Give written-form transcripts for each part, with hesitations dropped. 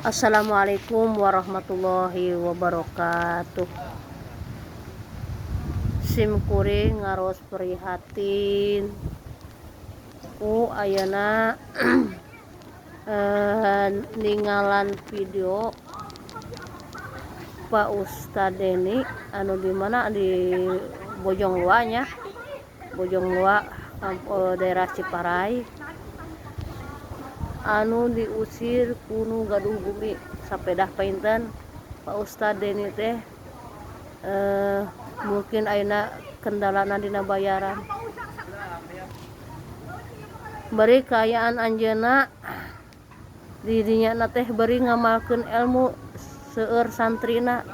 Assalamualaikum warahmatullahi wabarakatuh. Sim kuring ngaros prihatin ku ayeuna ningalan video Pak Ustad Deni anu di mana di Bojong Loa nya, Bojong Loa, daerah Ciparai, anu diusir ku nu gaduh bumi sapedah. Panginten Pak Ustad Deni teh mungkin ayeuna kendalana dina bayaran, bari kaayaan anjeunna di dinya teh bari ngamalkeun ilmu, seueur santrina.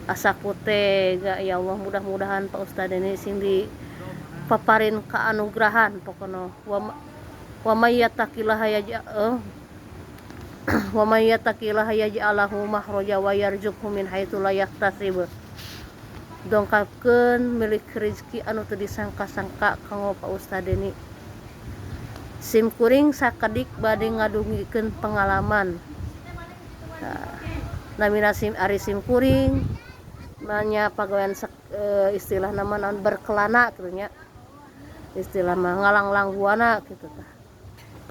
Asa ku tega. Ya Allah, mudah-mudahan Pak Ustad ini sing dipaparin keanugrahan. Pokona wa may yattaqillaha yaj'al wa may yattaqillaha yaj'al lahu makhraja wa yarzuqhu min haitsu la yahtasib. Dongkapkeun milik rezeki anu teu disangka-sangka kanggo Pak Ustad ini. Sim kuring sakedik bade ngadugikeun pengalaman. Nah, namina sim, ari sim kuring nya pagawean istilah nama naon, berkelana gitu nya, istilah mah ngalanglang buana gitu tah,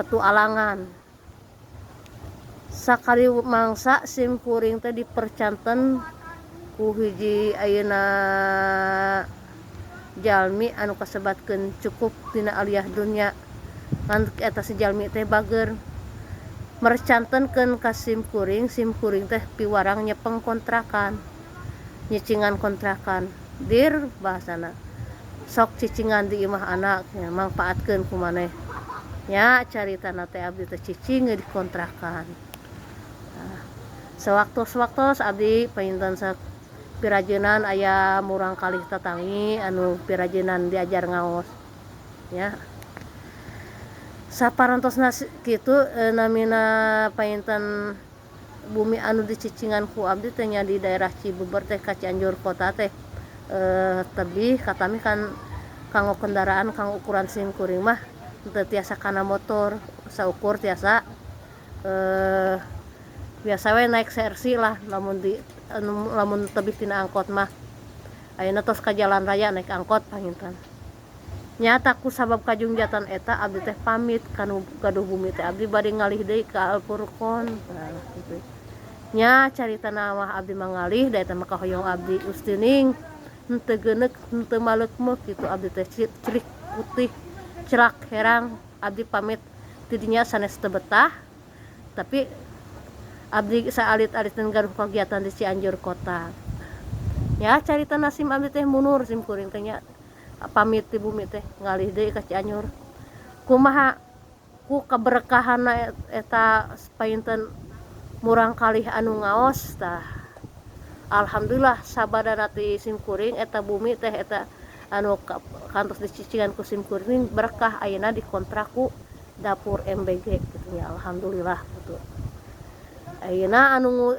petualangan. Sakali mangsa sim kuring teh dipercanten ku hiji ayeuna jalmi anu kasebatkeun cukup dina aliyah dunya. Ngan eta si jalmi teh bager mercantenkeun ka sim kuring. Sim kuring teh piwarang nyepeng kontrakan, nyicingan kontrakan. "Dir," bahasana, "sok cicingan di imah anak ya, mangpaatkeun ku maneh." Nya caritana teh abdi teh cicing di kontrakan. Nah, sewaktu-sewaktu abdi panginten pirajenan aya murang kalih tatangi anu pirajenan diajar ngaos ya. Saparantosna kitu namina panginten bumi anu dicicingan ku abdi teh nya di daerah Cibeber teh ka Cianjur kota teh tebih katami kan kanggo kendaraan. Kanggo ukuran sim kuring mah teu tiasa kana motor, saukur tiasa biasa we naik CRC lah lamun di anu, lamun tebih tina angkot mah. Ayeuna tos ka jalan raya naik angkot. Panginten nyata ku sabab kajungjatan eta abdi teh pamit kanu gaduh bumi teh, abdi bade ngalih deui ka Alfurqon. Nah, gitu nya caritana mah. Abdi mangalih da eta mah kahoyong abdi. Ustining henteu geuneuk, henteu maleukmeuk kitu abdi teh, cerik putih celak herang. Abdi pamit tidinya sanes teu betah, tapi abdi saalit-alit gaduh kagiatan di Cianjur kota ya. Carita sim abdi teh mundur, sim kuring teh nya pamit di bumi teh ngalih deui ka Cianjur. Kumaha ku keberkahan eta panginten murang kalih anu ngaos tah, alhamdulillah sabadana ti sim kuring eta bumi teh, eta anu kantos dicicingan ku sim kuring berkah, ayeuna dikontrak ku dapur MBG gitu ya. Alhamdulillah gitu. Ayeuna anu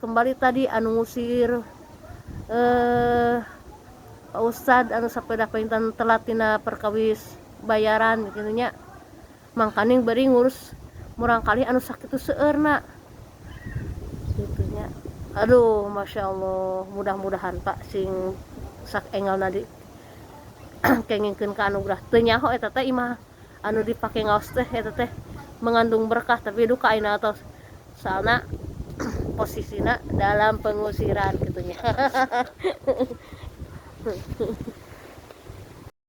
kembali tadi, anu ngusir Pak Ustad anu sapeda panginten telat tina perkawis bayaran gitu nya, mangkaning bari ngurus murang kali anu sakitu seueurna gitu nya. Aduh, masya Allah, mudah-mudahan Pak sing sak engalna di kengingkeun ka anugerah. Teu nyaho eta teh imah anu dipake ngaos teh eta teh mengandung berkah, tapi duka ayeuna tos soalna posisina dalam pengusiran gitu nya.